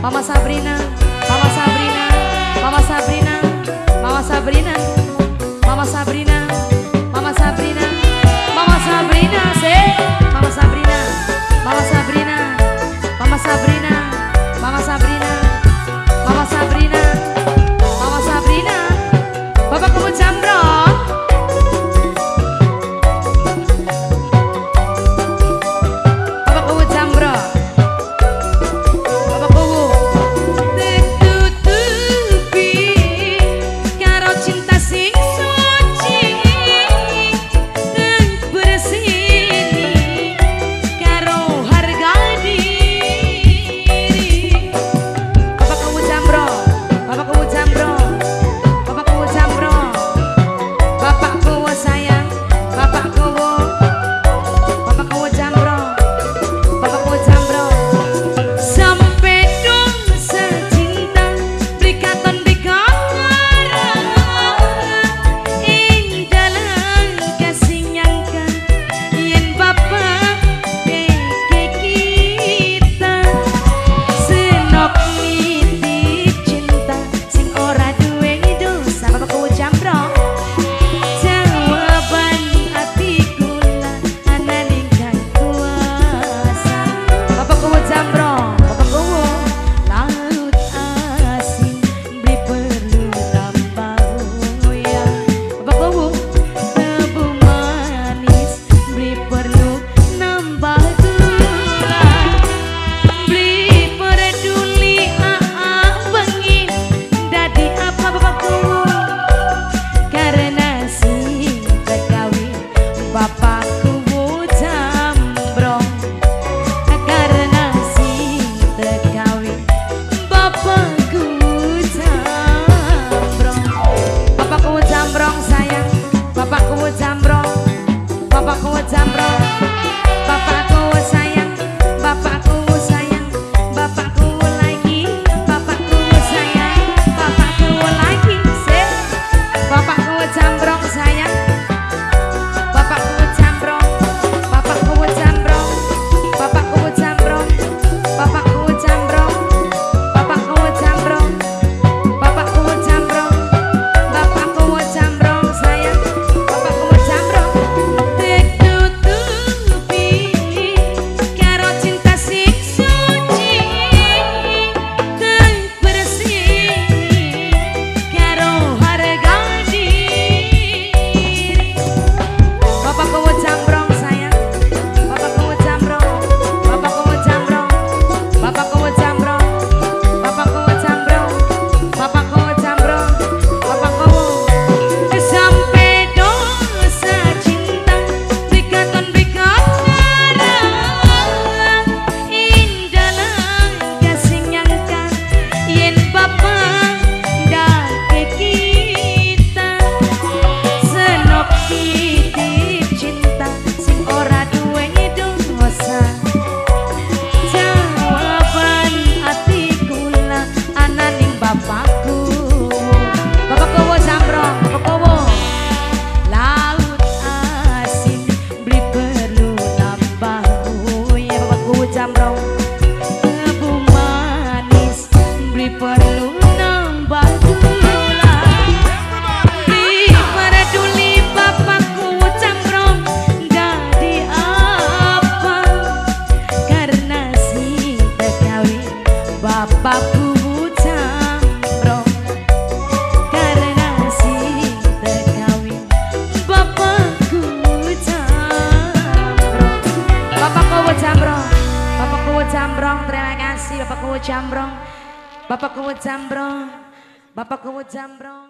Mama Sabrina, Mama Sabrina, Mama Sabrina, Mama Sabrina, Mama Sabrina, Mama Sabrina, Mama Sabrina, say Mama Sabrina, Mama Sabrina, Mama Sabrina, Mama Sabrina, Mama Sabrina, Mama Sabrina, Bapak Kuwu Jambrong. Bapak Kuwu Jambrong. Bapak Kuwu tertutupi karo cinta sing suci terbersini karo harga diri. Bapak Kuwu Jambrong, Bapak Kuwu Jambrong, Bapak Kuwu Jambrong, Bapak Kuwu sayang, Bapak Kuwu, Bapak Kuwu Jambrong, Bapak Kuwu Jambrong. Sampai dosa cinta berikatan bikara ing dalam kasih nyangka yen bapak beke kita senok nitip cinta sing ora duwe dosa. Bapak Kuwu Jambrong. Jawaban ati kula ana ning kang kuasa. Bapak Kuwu Jambrong, Bapak Kuwu laut asin beli perlu tambah goyang. Bapak Kuwu tebu manis beli perlu nambah gula. Beli peduli aa bengi dadi apa Bapak Kuwu? Karena sing tekawi Bapak Kuwu Jambrong. Karena sing tekawi Bapak Kuwu Jambrong. Bapak Kuwu Jambrong sayang, Bapak Kuwu Jambrong, Bapak Kuwu Jambrong, Bapak Kuwu sayang, Bapak Kuwu sayang, Bapak Kuwu lagi, Bapak Kuwu sayang, Bapak Kuwu lagi, sip. Bapak Kuwu Jambrong sayang, Bapak Kuwu Jambrong, Bapak Kuwu Jambrong, Bapak Kuwu Jambrong, Bapak Kuwu Jambrong, Bapak Kuwu Jambrong, Bapak Kuwu Jambrong, Bapak Kuwu Jambrong sayang, Bapak Kuwu Jambrong. Tertutupi karo cinta sing suci terbersih karo harga diri. Bapak Kuwu Jambrong sayang, Bapak Kuwu Jambrong, Bapak Kuwu Jambrong, Bapak Kuwu Jambrong, Bapak Kuwu Jambrong, Bapak Kuwu Jambrong, Bapak Kuwu. Sampai dosa cinta berikatan bikara ing dalam kasih nyangka yen bapak ndake kita senok titip cinta sing ora duwe dosa. Jawaban ati kula ana ning bapakku. Bapak Kuwu Jambrong, Bapak Kuwu. Laut asin beli perlu nambah ya Bapak Kuwu Jambrong. Tebu manis beli perlu nambah gula. Beli peduli Bapak Kuwu Jambrong jadi apa? Karena sing tekawi Bapak Kuwu Jambrong. Karena sing tekawi Bapak Kuwu Jambrong. Bapak Kuwu Jambrong, Bapak Kuwu Jambrong, terima kasih Bapak Kuwu Jambrong, Bapak Kuwu Jambrong, Bapak Kuwu Jambrong.